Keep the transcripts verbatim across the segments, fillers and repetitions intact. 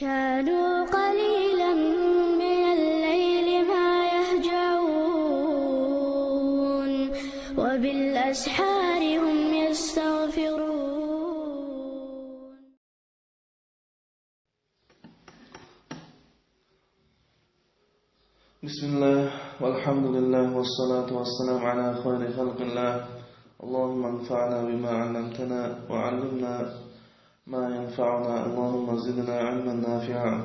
كانوا قليلا من الليل ما يهجعون، وبالأسحار هم يستغفرون. بسم الله، والحمد لله، والصلاة والسلام على خير خلق الله. اللهم انفعنا بما علمتنا، وعلمنا ما ينفعنا. اللهم زدنا علما نافعا.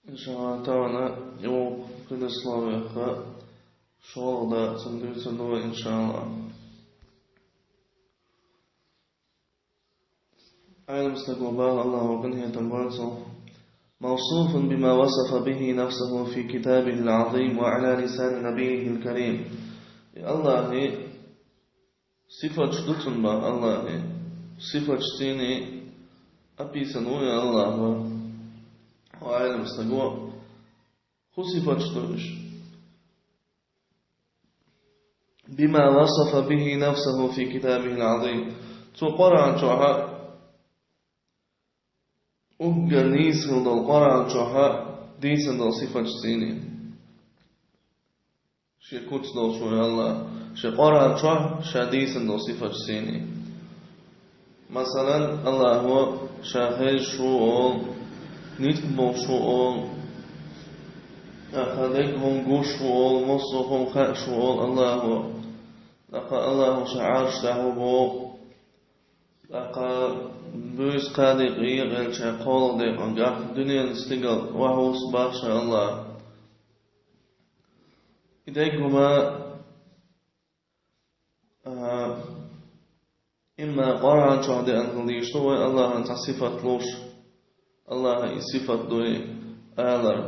Иншаллах, тӀаккха юха предисловиех шолгӀа дацун дуьйцур ду вай, иншаллах. Ӏелам стага бах, Аллахо къинхетам бойла цунах: موصوف بما وصف به نفسه في كتابه العظيم وعلى لسان نبيه الكريم. И Аллахьа сифаташ ду цун, бах, Аллахьа сифаташ цӀийна описан ву и Аллахь, бах, хӀай Ӏелам стаг. ХӀун сифаташ ду уьш? بما وصف به نفسه في كتابه العظيم. Цо Къуръан чохь, уггар нийса хилла долу Къуръан чохь дийцина долу сифаташ цӀийна. Шен куц долуш ву Аллахь, шен Къуръан чохь ша дийцина долу сифаташ цӀийна. Масалан, Аллахьо ша хезаш ву олу, ницкъ болуш ву олу, тӀаккха дерриг хӀума гуш ву олу, массо а хӀума хууш ву олу Аллахьо. ТӀаккха Аллахьо ша Ӏарш тӀехь ву боху. ТӀаккха буьйса кхаа декъе екъаелча кхоалгӀа декъана гахь дуьненан стигала охьавуссу бах ша Аллахь. И дерриг хӀума, а, имма Къуръан чохь деана хила дезаш ду вай Аллахьан цхьа сифат луш, Аллахьан и сифат ду алар,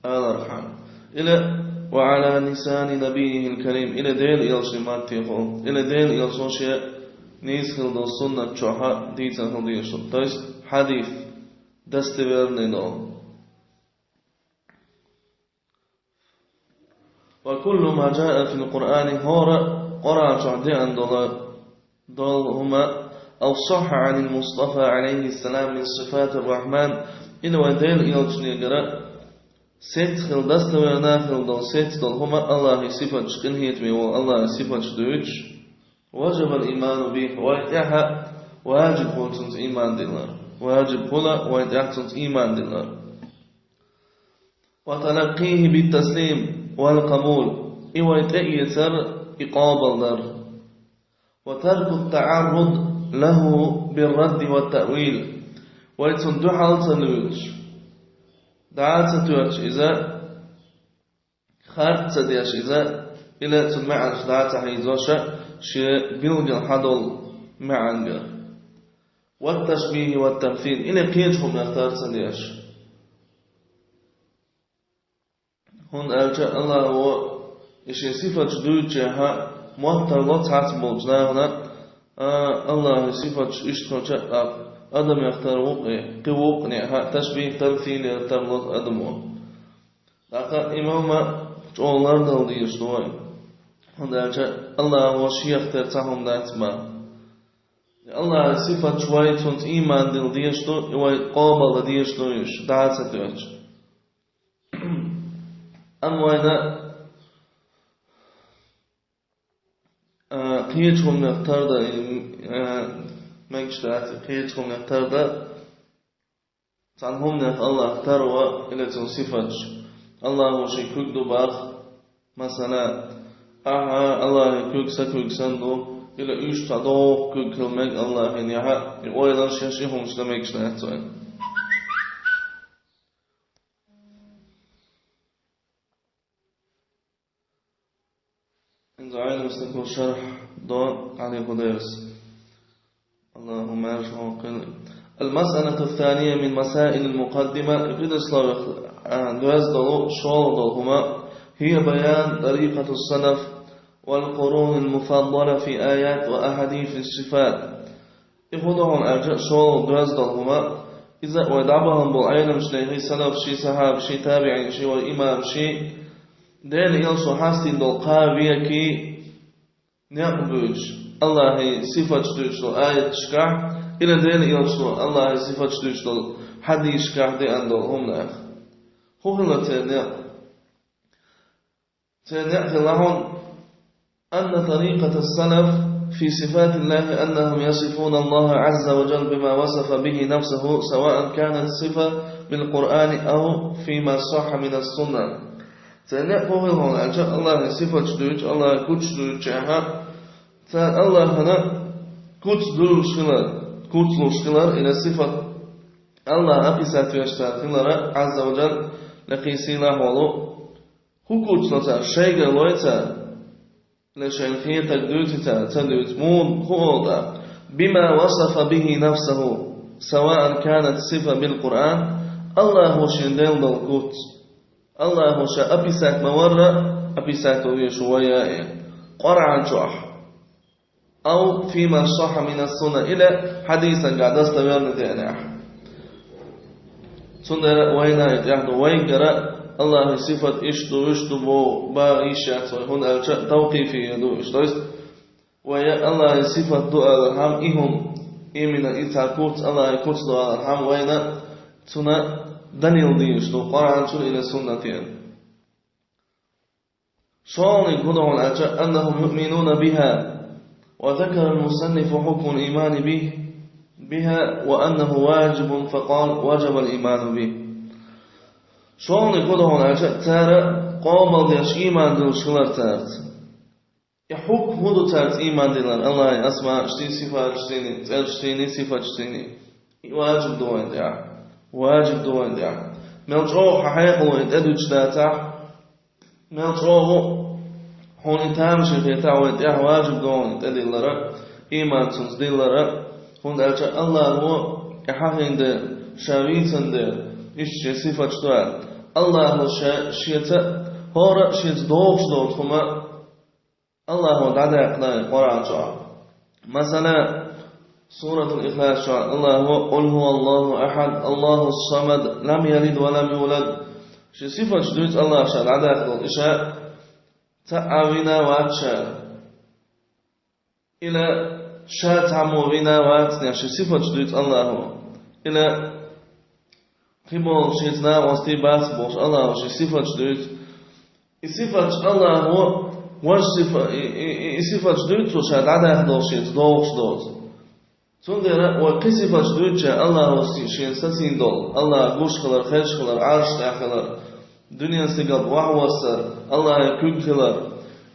алархьама. Или وعلى لسان نبيه الكريم, или Делан элчанан маттехула, или Делан элчано шен нийса хилла долу суннат чохь дийцина хила дезаш ду. То есть хьадис, достоверный долу. وكل ما جاء في القرآن, хӀора Къуръан чохь деана долу, долу хӀума, أو صح عن المصطفى عليه السلام من صفات الرحمن, или вай Делан элчанегара сецна хилла, достоверно хилла долу, сецна долу хӀума Аллахьан сифаташ, къинхетаме волу Аллахьан сифаташ дуьйцуш, وجب الإيمان به, вай тӀехь важиб хуьлу цунца ийман диллар. Важиб хуьлу вай тӀехь цунца ийман диллар. وتلقيه بالتسليم والقبول, и вай тӀеэцар, и къобалдар. وترك التعرض له بالرد والتأويل, вай цунна дуьхьал ца луьйцуш, дӀа а ца тоьттуш иза, харц а ца деш иза, или цуьнан маьӀнаш дӀа а ца хьийзош, шен билггал хьадолу маьӀнагара. والتشبيه والتمثيل, или кхечу хӀуманех тар ца деш. ХӀунда аьлча Аллахьо и шен сифаташ дуьйцучехь, мотт тарло цхьацца болчу нахана, а, Аллахьан сифаташ иштта хилча а, адамех тар ву-кх и, кхин ву-кх и, хьа, ташбих, тамсил яр тарло адамо. ТӀаккха и хӀума чӀогӀа лардала дезаш ду вай. ХӀунда аьлча Аллахьо шех тера цхьа хӀума дац, бах. Аллахьан сифаташ, вай цунца ийман дилла дезаш ду, и вай къобалдан дезаш ду уьш, дӀа а ца тоьттуш. Амма вайна, а, кхечу хӀуманех тардан, а, мегаш дац, кхечу хӀуманех тардан, цхьана хӀуманех Аллахь тарван, или цуьнан сифаташ. Аллахьо шен куьг ду, бах, масала, ахьа Аллахьан куьг сан куьг санна ду, или уьш цхьа доккха куьг хила мега Аллахьан яхьа, и ойланаш еш, и хӀуманаш дан мегаш дац вайна. Иза Ӏелам стага шарх до Ӏали Худайрас. Аллахьо маьрша хьокхийла. المسألة الثانية من مسائل المقدمة, и предислових, а, доьзна долу, шолгӀа долу хӀума, هي بيان طريقة السلف والقرون المفضلة في آيات وأحاديث الصفات. И хӀун ду хьуна аьлча, шолгӀа доьзна долу хӀума, иза вай дӀабахана болу Ӏеламнехан, салафашан, сахьабашан, табиӀинашан, вай имамашан Делан элчано хьастийна долу кхаа векий некъ буьйцуш, Аллахьан сифаташ дуьйцуш долу аяташкахь, Или Делан Элчано Аллахьан сифаташ дуьйцуш долу хьадисашкахь деана долу хӀуманех. ХӀун хилла церан некъ? Церан некъ хилла хьуна: أن طريقة السلف في صفات الله أنهم يصفون الله عز وجل بما وصف به نفسه، سواء كانت صفة بالقرآن أو فيما صح من السنة. Церан некъ хӀун хилла хьуна аьлча, Аллахьан сифаташ дуьйцу, Аллахьан куц дуьйцучехь, цара Аллахьана куц дуьллуш хилар, куц луш хилар, или сифат Аллахь описать веш цара хилар, Азза ва Джалла, лакхе сийлахь волу. ХӀун куц ло цара, шайгара лой цара? Или шайна хетарг дуьйцу цара, ца дуьйцу? Муха, хӀун олу тӀаккха? بما وصف به نفسه، سواء كانت صفة بالقرآن, Аллахьо шен делла долу куц. Аллахьо ша описать ма-варра, описать ван везаш ву вай а, Къуръан чохь. أو فيما صح من السنة, или хьадисангахь достоверно деанехь. Цундела вайна и тӀехь ду, вайгара Аллахьан сифат иштта ду, вуьш ду боху бан йиш яц вай, хӀунда аьлча тавкъифия ду уьш. То есть, вай Аллахьан сифат ду алархьама, и хӀума, именно и цхьа куц, Аллахьан куц ду алархьама, вайна цунна далил дезаш ду, Къуръан чуьра или суннатера. ШолгӀаниг хӀун ду хьуна аьлча, أنهم يؤمنون بها، وذكر المصنف حكم الإيمان به، بها، وأنه واجب، فقال: وجب الإيمان به. ШолгӀаниг хӀун ду хьуна аьлча, цара къобалдеш, ийман диллуш хилар цаьрца. И хьукм хӀун ду цаьрца ийман диллар, Аллахьан асмаъашций, сифаташций, цӀерашций, сифаташций? И важиб ду вайна тӀехь. Важиб ду вайна тӀехь. Мел чӀогӀа хьан хьекъало вайна тӀедуьтуш дацахь, мел чӀогӀа хьуна и тамашийна хетахь, вайна тӀехь важиб ду вайна тӀедиллара, ийман цунца диллара, хӀунда аьлча Аллахьо и хьахийна дела, ша вийцина дела, иштта шен сифаташ ду аьлла. Аллахьо ша, шеца, хӀора а шеца догӀуш долчу хӀума Аллахьо дӀадаьккхина Къуръан чохь. Масала, Суратул Ихлас чохь Аллахьо: قل هو الله أحد، الله الصمد، لم يلد ولم يولد. Шен сифаташ дуьйцу Аллахьо ша дӀадаьккхина долу, и ша цхьа а вина вац ша. Или ша цхьаммо вина вац, шен сифаташ дуьйцу Аллахьо. Или кхиболу шеца накъостий бац бохуш, Аллахьо шен сифаташ дуьйцу. И сифаташ Аллахьо, важа сифа-, и, и, и, и сифаташ дуьйцу цо ша дӀадаьккхина долу шеца догӀуш доцу. Цундела вай кхин сифаташ дуьйцуча Аллахьо си-, шена сацийна долу, Аллахь гуш хилар, хезаш хилар, Ӏарш тӀехь хилар, дуьнен стигал охьавассар, Аллахьан куьг хилар.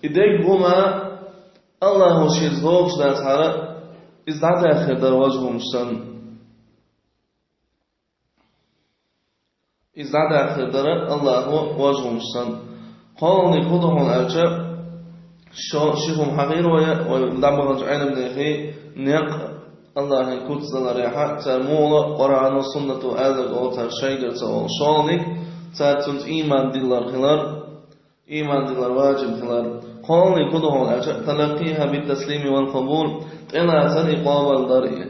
И дерриг хӀума Аллахьо шеца догӀуш дацахьара, иза дӀадаьхна хир дара важа хӀумаш санна. Иза дӀадаьхна хир дара Аллахьо важа хӀумаш санна. КхоалгӀаниг хӀун ду хьуна аьлча, шо-, ши хӀума хьахийра вай, вай дӀабаханчу Ӏеламнехий некъ Аллахьан куц даларехьа, цара муха Къуръано, суннато аьлларг олу цара шайгара ца олу. ШолгӀаниг, цара цунца ийман диллар хилар, ийман диллар важиб хилар. КхоалгӀаниг хӀун ду хьуна аьлча, تلقيها بالتسليم والقبول, тӀелацар и, къобалдар и.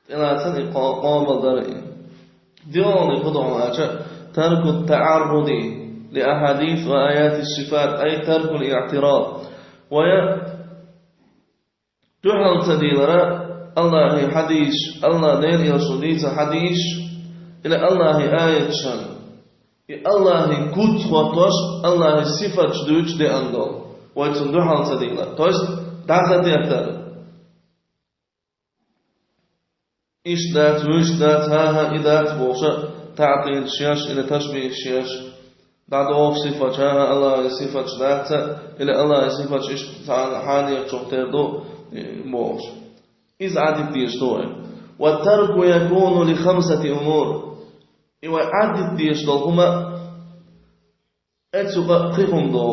ТӀелацар и, къо-, къобалдар и. ДоьалгӀаниг хӀун ду хьуна аьлча, ترك التعرض لأحاديث وآيات الصفات، أي ترك الاعتراض. Вай дуьхьал ца дийлара Аллахьан хьадисаш, Аллахь, Делан Элчано дийца хьадисаш, или Аллахьан аяташна, и Аллахьан куц хӀоттош, Аллахьан сифаташ дуьйцуш деана долу. Вай цунна дуьхьал ца дийлар. То есть, дӀа ца деттар. Иштта дац, вуьшта дац, хӀан-хӀа, и дац бохуша, таътилаш еш или ташбихаш еш. ДӀадохуш сифаташ, хӀан-хӀа, Аллахьан сифаташ дац, или Аллахьан сифаташ иштта цхьана хьанехачух тера ду, бохуш. Иза Ӏадитта дезаш ду вай. والترك يكون لخمسة أمور. И вай Ӏадитта дезаш долу хӀума, эцу юкъа пхи хӀума ду.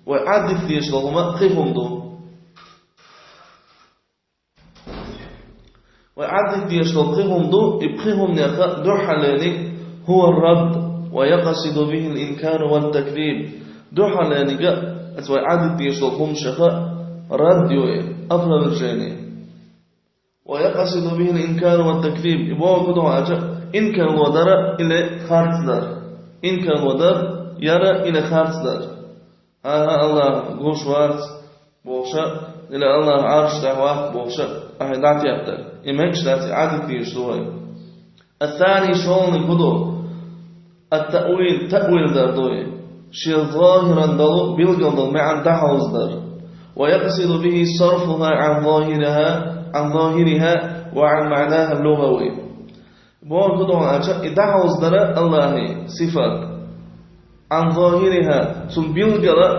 Вай Ӏадитта дезаш долу хӀума пхи хӀума ду. Вай Ӏадитта дезаш долу пхи хӀума ду, и пхи хӀуманех дуьххьарлениг هو الرد ويقصد به الإنكار والتكذيب. Дуьххьарлениг, аса вай Ӏадитта дезаш долу хӀуманех рад ю и, опровержение. ويقصد به الإنكار والتكذيب. И бохург ду хьуна аьлча, инкарло дар или харц дар. Инкарло дар, яра или харц дар. ХӀан-хӀа, Аллахь гуш вац, бохуша, Или Аллах Ӏарш тӀехь ваккха бохуш а, ахьа дӀатеттар. И мегаш дац, и Ӏадат дезаш ду вай. Ат-тани, шолгӀаниг хӀун ду? Ат-таъвил, таъвил дар ду и. Шен захӀиран долу, билггал долу маьӀна дӀахьовзадар. Ва якъсиду бихӀи сарфухӀа Ӏан захӀирихӀа, Ӏан захӀирихӀа ва Ӏан маънаха лугӀави. Бохург хӀун ду аьлча, и дӀахьовзадар Аллахьан сифат. Ӏан захӀирихӀа, цуьнан билггал а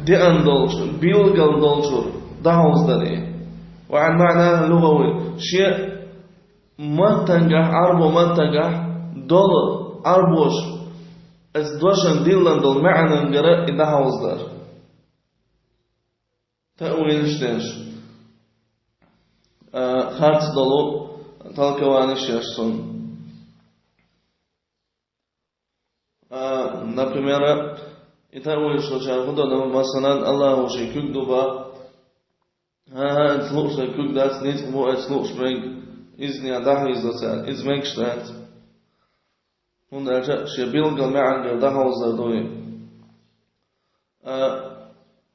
деана долчу, билггал долчуьра дӀахьовзадар и. Ва Ӏан маънаха лугӀави, шен маттангахь, Ӏарбо маттангахь долу, Ӏарбоша оцу дошан диллина долу маьӀнангара и дӀахьовзадар. Таъвилаш деш, а, харц долу толкованеш еш цунна. А, например, и таъвилаш долчара хӀун до, масалан, Аллахо шен куьг ду боху, хӀан-хӀа, оцу луъушна куьг дац, ницкъ бу оцу луъуш берг, иза дӀахьийзадо цара, иза мегаш дац. ХӀунда аьлча шен билггал маьӀнагара дӀахьовзадар ду и. А,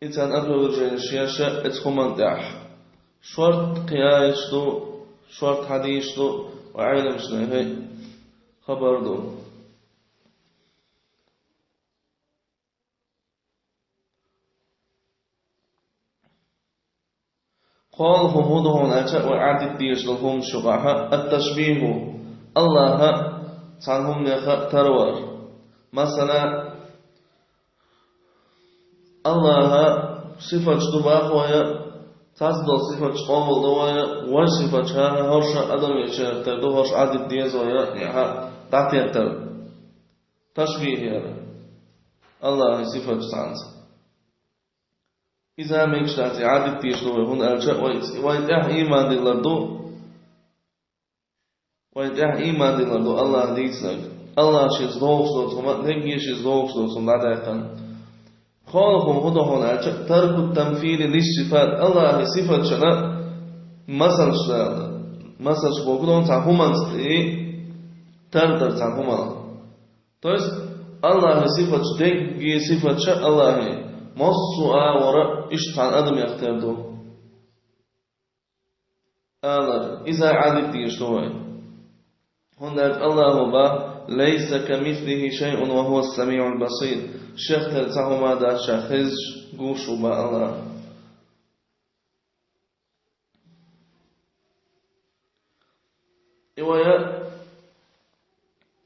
и царна опровержение еш а оцу хӀуманна тӀехь. Шорта кхин аяташ ду, шорта хьадисаш ду, ва Ӏеламнаха хабар ду. КхоалгӀа хӀума хӀун ду хьуна аьлча, вай Ӏадат дезаш долу хӀуманаш юкъахь, ат-ташбиху, Аллаха цхьана хӀуманех тарвар. Масала, Аллахан сифаташ ду боху вай, цхьацца долу сифаташ къобалдо вай, важа сифаташ, хӀан-хӀа, хӀорш а адамашкара тера ду, хӀорш Ӏадат деза вай, яха дӀатеттар. Ташбих яра. Аллахан сифаташ цхьаьнца. Иза мегаш дац, и Ӏадат дезаш ду вай, хӀунда аьлча вай, вайн тӀехь ийман диллар ду. Вайн тӀехь ийман диллар ду Аллах дийцинарг. Аллах шеца догӀуш доцу хӀума, дерриге шеца догӀуш доцу хӀума дӀадаьккхина. КхоалгӀа хӀума хӀун ду хьуна аьлча, тарку тамсили лиссифат. Аллахан сифаташна масалш дала. Масалш бохург ду хьуна цхьа хӀуманца тӀе тардара цхьа хӀуманах. То есть, Аллахан сифаташ, дерриге сифаташ Аллахан, массо а агӀор иштта цхьана адамех тера ду. Алар, иза Ӏадат дезаш ду вай. ХӀунда аьлча Аллахо боху: «Лайса камислихи шайъун ва хӀуа ас-самиъул басир». Шех тера цхьа хӀума дац ша хезаш, гуш ву боху Аллах. И вай,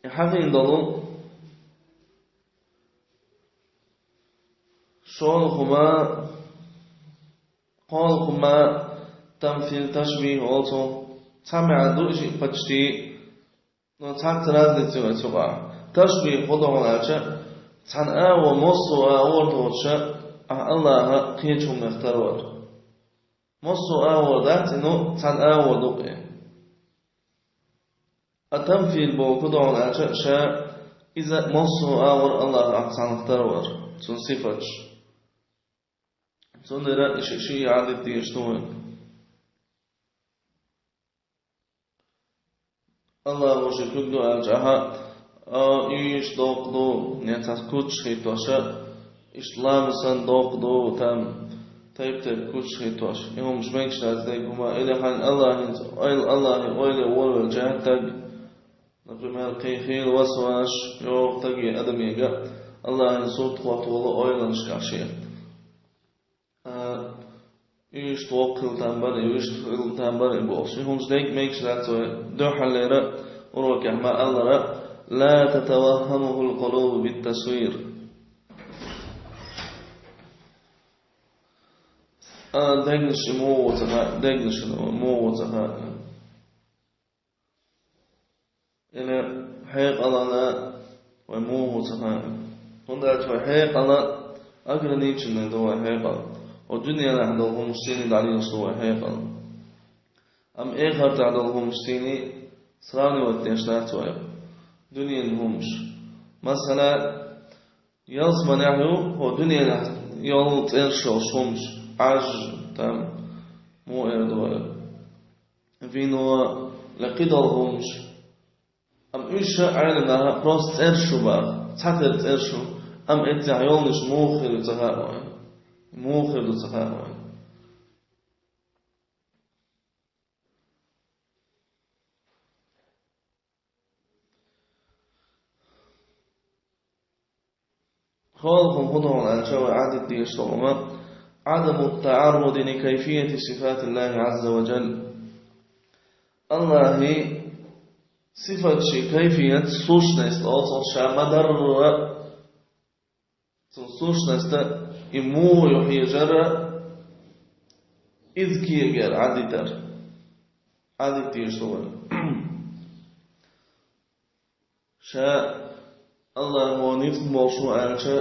и хьахийна долу шолгӀа хӀума, кхоалгӀа хӀума, тамсил, ташбих олу цо. Цхьа маьӀна ду и шиъ почти, но цхьацца разница ю оцу юкъахь. Ташбих хӀун ду хьуна аьлча, цхьана агӀор, массо а агӀор доцуш, ахь Аллаха кхечу хӀуманех тарвар. Массо а агӀор дац и, но цхьана агӀор ду-кх и. А тамсил бохург хӀун ду хьуна аьлча, ша иза массо а агӀор Аллаха ахь цхьанах тарвар, цуьнан сифаташ. Цундела и шиъ, шиъ Ӏадат дезаш ду вай. Аллахо шен куьг ду аьлча, ахьа, а, уьш доккха ду, я цхьа кучаш хӀиттош, иштта ламаз санна доккха ду, там, тайп-тайпа кучаш хӀиттош. И хӀумаш мегаш дац дерг хӀума, или хьайна Аллахьан, ойла, Аллахьан ойла волавелча стаг, например, кхин хийла васвасаш йогӀу стаге, адамега, Аллахьан сурт хӀотта волу ойланашкахь шен. А, иштта воккха хила там бара, иштта хила там бара бохуш. И хӀумаш дерг мегаш дац вай. Дуьххьарлера урокехь ма аллара: «Ла татаваххамухул къулубу бит-тасвир». А, дегнаш муха ву ца хаьа, дегнаш муха ву ца хаьа. Или хьекъалана вай муха ву ца хаьа. ХӀунда аьлча вай хьекъал ограниченный ду, вай хьекъал. Хьо дуьненахь долу хӀумаш сийна дӀалелаш ду вай хьекъал. Амма эхартахь долу хӀумаш сийна сравнивать деш дац вай дуьненан хӀумаш. Масала, ялсаманехь ю хӀо дуьненахь йолу цӀераш йолуш хӀумаш, Ӏаж, там, муха эр ду вай, вино, лекхидолу хӀумаш. Амма уьш ша Ӏеламнаха просто цӀераш ю боху, цхьатера цӀераш ю, амма эццехь йолнаш муха хир ю ца хаьа вайна. Муха хир ду ца хаьа вайна. ХӀаллакьхӀун хӀун ду аьлча, вай Ӏадда дезаш дола хӀума: عدم التعرض لكيفية صفات الله عز وجل. АллахӀа сифаташта кайфият, сущность, оцу ша ма-дарра, цу сущностьта и муха ю хьежар, иза кегара Ӏадитар. Ӏадда дезаш ду вай. Ша АллахӀа ницкъ болуш ву аьлча,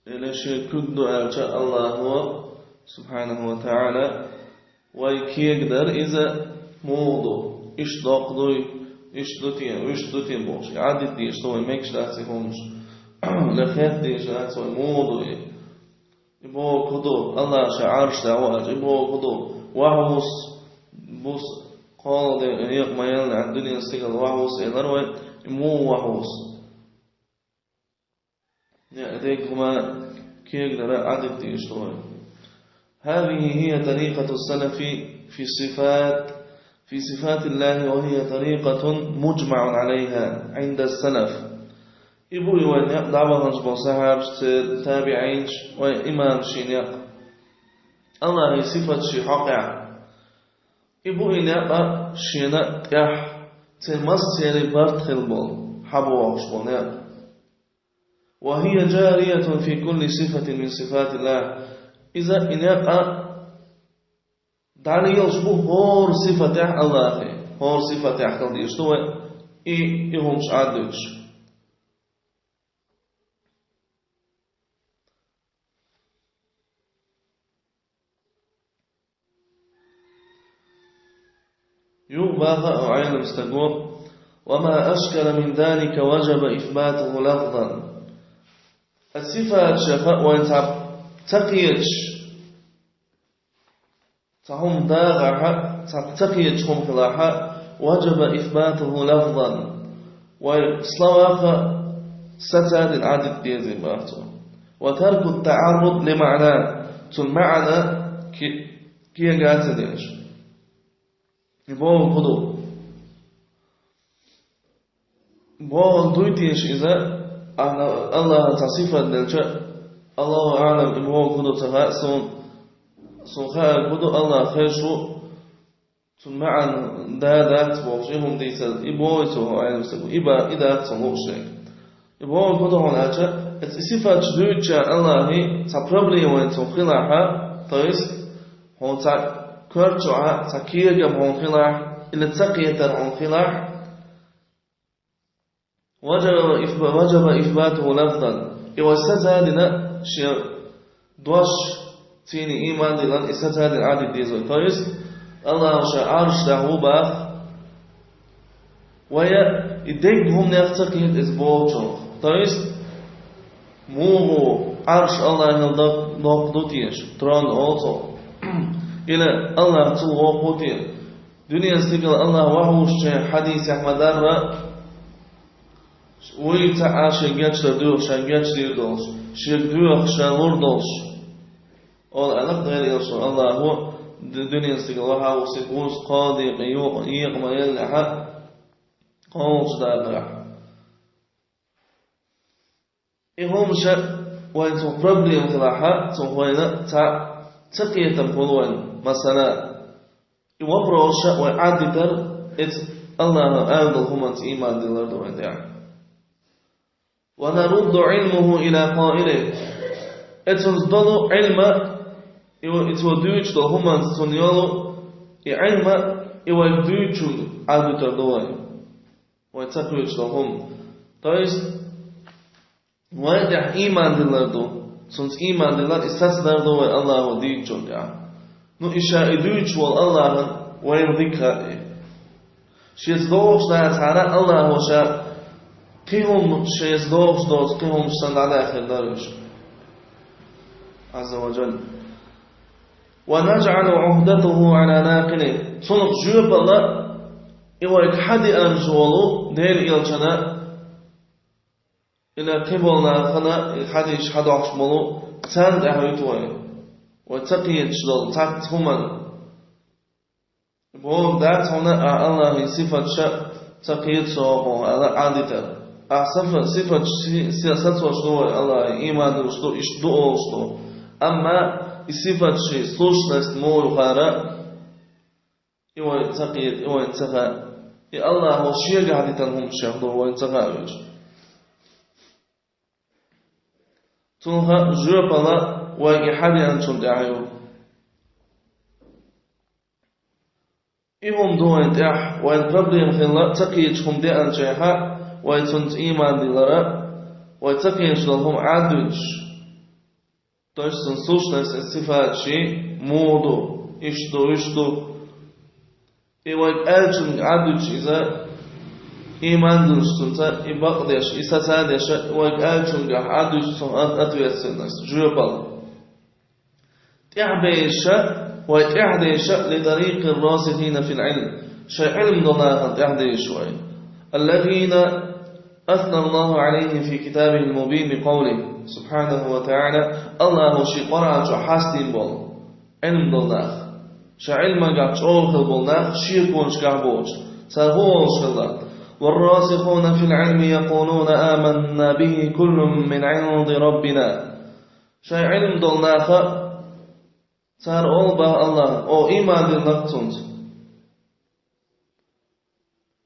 или шен куьг ду аьлча, АллахӀа, субхьанаху ва таӀала, вай кегадар иза муха ду, иштта доккха дуй, иштта ду те, вуьшта ду те бохуш, и Ӏадда дезаш ду вай, мегаш дац и хӀумаш. Ла хетта дезаш дац вай, муха ду и. И бохург хӀун ду, АллахӀ ша Ӏаршда ву аьлча, и бохург хӀун ду, вахьа ву со, бус кхоалгӀа де-, екъа ма-еллинехь дуьненан стигала вахьа ву со элира вай, и муха вахьа ву со. Я, дерриг хӀума кегадар Ӏадда дезаш ду вай. هذه هي طريقة السلف في الصفات، في صفات الله، وهي طريقة مجمع عليها عند السلف. И бу и вайн некъ дӀабаханчу болу сахьабаш, церан табиӀинаш, вайн имамаш и некъ. АллахӀан сифаташ шен хьокъехь. И бу и некъ шена тӀехь, церан массеран барт хилла болу, хьабохуш болу некъ. وهي جارية في كل صفة من صفات الله. Иза и некъ дӀалелаш бу хӀора сифатехь АллахӀан, хӀора сифатехь хила дезаш ду вай, и, и хӀумаш Ӏаддуьтуш. Юха баха Ӏелам стага: وما أشكل من ذلك وجب إثباته لفظا. Ас сифаташха вайн цхьа ца кхеташ, цхьа хӀума дагӀахь, цхьа ца кхеташ хӀума хилахь, وجب إثباته لفظا. Вай словах саца а дина Ӏадда деза боху цо. وترك التعرض لمعناه. Цуьнан маьӀна ке-, кега а ца деш. И бохург хӀун ду? Бохург дуй теша иза, АллахӀан цхьа сифат делча, Аллаху аӀлам, и бохург хӀун ду ца хаьа суна, суна хаьарг хӀун ду, АллахӀ хезаш ву, цуьнан маьӀна да, дац бохуш, и хӀума дийцар, и боху цо хьо Ӏелам стага, и ба-, и дац цо лууш дерг. И бохург хӀун ду хьуна аьлча, эцу и сифаташ дуьйцуча АллахӀан цхьа проблема вайн цунах хилахь, то есть, хьуна цхьа коьрта чохь цхьа кегам хьуна хилахь, или ца кхетар хьуна хилахь, وجب إثب-، وجب إثباته لفظا. И вай саца а дина шен дош, цуьнан ийман диллина, и саца а дина Ӏадда деза вай. То есть, АллахӀ ша Ӏаршда ву баха, вай и дерриг хӀуманех ца кхета иза бохучух. То есть, муха ву, Ӏарш АллахӀан доккха, доккха ду теша, трон олу цо. Или АллахӀ цул воккха ву те. Дуьненан стигала АллахӀ вахьа ву шен хьадисехь ма-дарра, вуй цхьа а шен гечдар доьху, шен гечдийр долуш, шен доьху, шен лур долуш. Ола аьлла Делан элчано, АллахӀа ду-, дуьненан стигала вахьа ву, цига вуьйцу кхоалгӀа декъе, екъа ма-еллинехь, кхоалгӀачу дарнахь. И хӀумаш вайн цунах проблема хилахь, цунах вайна цхьа ца кхетам хуьлу вайн, масала, и вопросаш вай Ӏаддитар, эцу АллахӀан аьлла долу хӀуманца ийман диллар ду вайн тӀехь. ونرد علمه إلى قائله. Эцунца долу Ӏилма, и ва-, и цо дуьйцуш долу хӀуманца цунна йолу, и Ӏилма, и вайга дуьйцучунна Ӏаддуьтур ду вай. Вай ца кхеташ долу хӀума. То есть, вайн тӀехь ийман диллар ду, цунца ийман диллар, и сацадар ду вай АллахӀа дийцучунна тӀехь. Ну, и ша и дуьйцуш волу АллахӀан вайна дика хаьа и. Шеца догӀуш дацахьара АллахӀа ша кхин хӀума, шеца догӀуш доцу кхин хӀумаш санна дӀадаьхна дара уьш. Азза ва Джалла. ونجعل عهدته على ناقله. Цунах жоьпалла и вайга хьадеанчу волу Делан элчана, или кхин болу нахана и хьадисаш хьадоккхуш болу, царна тӀаьхьа вуьту вай. вай ца кхеташ долу цхьацца хӀуманна. Бохург дац хьуна, ахь Аллахьан сифаташ ца кхета со боху аьлла Ӏадитар. Ахь сифа-, сифаташ си-, се-, сацош ду вай Аллахьан, ийман долуш ду, иштта ду олуш ду. Амма и сифаташ, слушность муха ю хӀара, и вай ца кхета, и вайна ца хаьа. И Аллахьо шегахь дитина хӀуманех ду, вайна ца хаьа уьш. Цунах жоьпалла вайга и хьадеанчунна тӀехь ю. И хӀума ду вайна тӀехь, вайна проблема хилла, ца кхеташ хӀума деанчехьа, вай цунца ийман дилара, вай ца кхеташ долу хӀума Ӏадуьтуш. То есть цунна слушность, сифаташ муха ду, иштта ду, иштта ду. И вайга аьллачунга Ӏадуьтуш иза, ийман долуш цунца, и бакъдеш, и сацадеш, вайга аьллачунгахь Ӏадуьтуш цунна от-, ответственность, жоьпалла. ТӀаьхьа безаш, вай тӀаьхьа дезаш, لطريق الراسخين في العلم. Шайн Ӏилма долу нахана тӀаьхьа дезаш вай. الذين أثنى الله عليهم في كتابه المبين بقوله سبحانه وتعالى. Аллахьо шен Къуръан чохь хьастийна болу Ӏилма долу нах. Шайн Ӏилманехь чӀогӀа хилла болу нах шен конашкахь боцуш. Цара хӀун олуш хилла? والراسخون في العلم يقولون آمنا به كل من عند ربنا. Шайн Ӏилма долу наха цара олу боху Аллахьа: «О, ийман диллинарг цунца.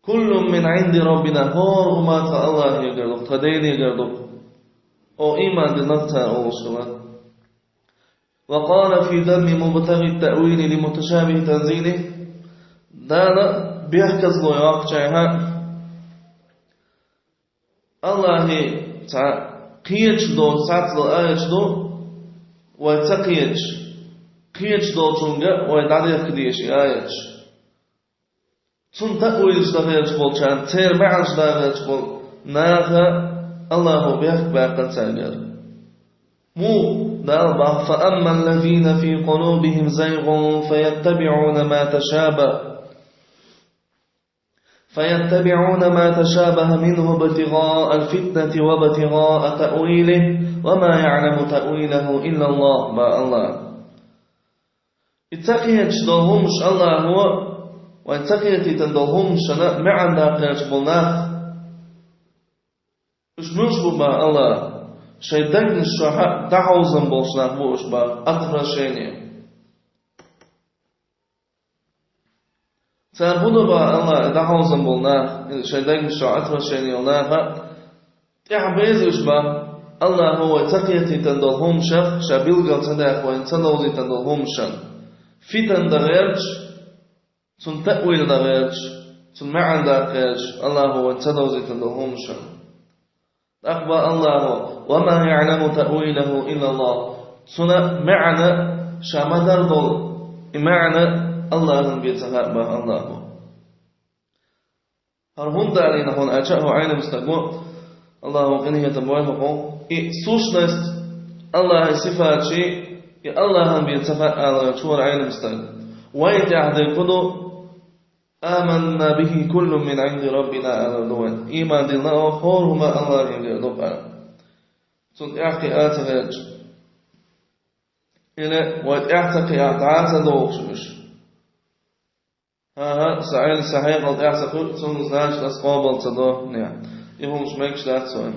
كل من عند ربنا, хӀора хӀума тхан Аллахьегара ду, тхан Делегара ду». О, ийман диллинарг цара олуш хилла. وقال في ذم مبتغي التأويل لمتشابه تنزيله. Дала бехказло йоккхучехьа, Аллахье цхьа кхеташ доцу цхьацца долу аяташ ду, вай ца кхеташ, кхеташ долчунга вай дӀадехка дезаш и аяташ. Цунна таъвилаш дан гӀерташ болчарна, церан маьӀнаш дан гӀерташ болу наха Аллахьо бехк баьккхина цаьргара. Муха? Дала боху: فأما الذين في قلوبهم زيغ فيتبعون ما تشابه فيتبعون ما تشابه منه ابتغاء الفتنة وابتغاء تأويله وما يعلم تأويله إلا الله. Боху Аллахьа. И ца кхеташ долу хӀуманаш Аллахьо, вайн ца кхетийтина долу хӀуманашна маьӀна даккха гӀерташ болу нах, уьш муьлш бу боху Аллахьа? Шайн дегнаш чохь дӀахьовзам болуш нах бу уьш боху, отвращение. Цара хӀун до боху Аллахьа, и дӀахьовзам болу нах, и шайн дегнаш чохь отвращение йолу наха, тӀаьхьа беза уьш боху, Аллахьо вай ца кхетийтина долу хӀуманашех ша билггал ца даьккха, вайна ца довзийтина долу хӀуманашна. Фитан дан гӀерташ, цунна таъвил дан гӀерташ, цунна маьӀна даккха гӀерташ, Аллахьо вайна ца довзийтина долу хӀуманашна. ТӀаккха боху Аллахьо: وما يعلم تأويله إلا الله. Цуьнан маьӀна ша ма-дарра долу, и маьӀна Аллахьана бен ца хаьа боху Аллахьо. ХӀара хӀунда далийна хьуна аьлча, хӀара Ӏелам стаг ву, Аллахьо къинхетам бойла хьуна, и сущность Аллахьан сифаташ, и Аллахьана бен ца хаьа аьлла, чуьра Ӏелам стаг. Вай тӀехь дерг хӀун ду? آمنا به كل من عند ربنا аьлла ду вайн. Ийман диллина оха хӀора хӀума Аллахьегара ду аьлла. Цунна тӀаьхьа кхиа ца гӀерташ. Или вай тӀаьхьа ца кхиахь дӀа а ца дохуш уьш. ХӀан-хӀа, сан Ӏилма, сан хьекъал тӀаьхьа ца кхуьу, цунна значит ас къобал ца до, не. И хӀумаш мегаш дац вайн.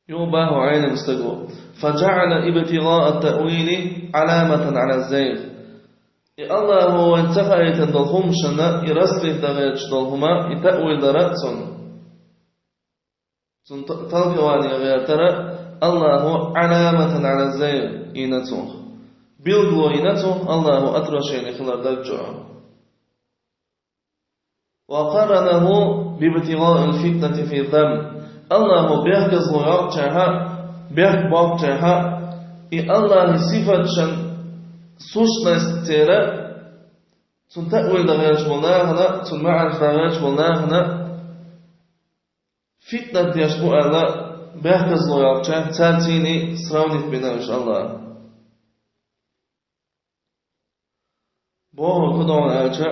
Юха боху Ӏелам стага: فجعل ابتغاء التأويل علامة على الزيغ. И Аллахьо вайна ца хаийтина долу хӀуманашна и раскрыть дан гӀерташ долу хӀума, и таъвил дар а цунна. Цунна т-, толкование гӀертар а Аллахьо علامة على الزيغ йина цунах. Билгало йина цунах Аллахьо отвращение хилар даг чохь. وقرنه بابتغاء الفتنة في الذم. Аллахьо бехказло йоккхучехьа, бехк боккхучехьа, и Аллахьан сифаташна сущность церан, цунна таъвил дан гӀерташ болу нахана, цунна маьӀнаш дан гӀерташ болу нахана фитнат деш бу аьлла, бехказло йоккхучехь, цаьрца сравнить бина уьш Аллахьа. Бохург хӀун ду аьлча,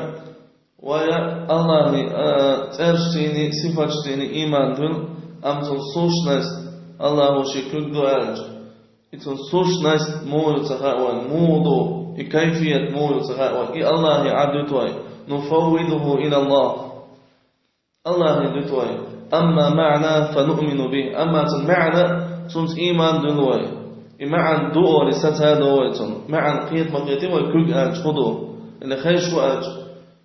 вай Аллахьан, а, цӀерашций, сифаташций ийман дуьллу, амма цуьнан сущность, Аллахо ший куьг ду аьлча, и цун сущность муха ю ца хаьа вайна, муха ду, и кайфият муха ю ца хаьа вайна, и Аллахе Ӏадвиту вай. نفوضه إلى الله. Аллахе дуьту вай. أما معناه فنؤمن به. Амма цун маьӀна, цунца ийман дуьллу вай. И маьӀна ду олий сацаду вай цунна. МаьӀна кхета ма кхетий вай куьг аьлча хӀун ду. Или хезаш ву аьлча,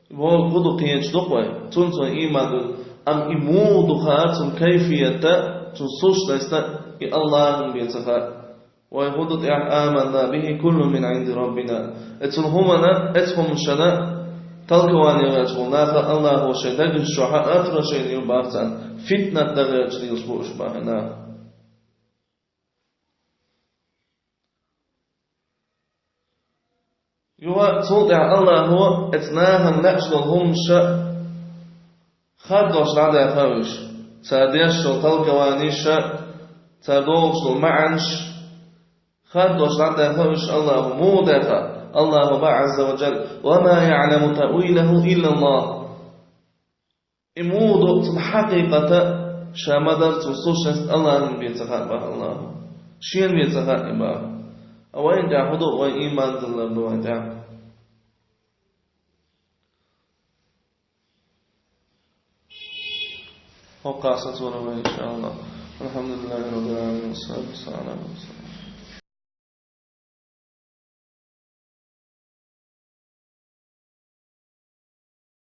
бохург хӀун ду кхеташ ду-кх вай. Цунца вай ийман дуьллу. Амма и муха ду хаар цун кайфият а, цун сущность а, и Аллахна бен ца хаьа. Вай хӀун ду тӀехь: آمنا به كل من عند ربنا. Оцу хӀуманна, оцу хӀуманна толкование гӀерташ болу наха Аллахо шайн дегнаш чохь а отвращение ю бах царна, фитнат дан гӀерташ лелаш бу уьш бах и нах. Юха цул тӀаьхьа Аллахо оцу нахана лаьаш долу хӀуманаш хаддош дӀадаьхна уьш, цара деш долу толкованеш а, цара дохуш долу маьӀнаш а, хаддош дӀадаьхна уьш Аллахо. Муха даьхна? Аллахо боху Ӏазза ва жалла: وما يعلم تأويله إلا الله. И муха ду цунна хьакъикъат а, ша ма-дарра цунна сущность Аллахна бен ца хаьа боху Аллахо. Шена бен ца хаьа и боху. А вайна тӀехь хӀун ду, вай ийман диллар ду вайн тӀехь. ХӀокху сацор вай, иншааллахӀ. الحمد لله رب العالمين، والصلاة والسلام على رسول الله.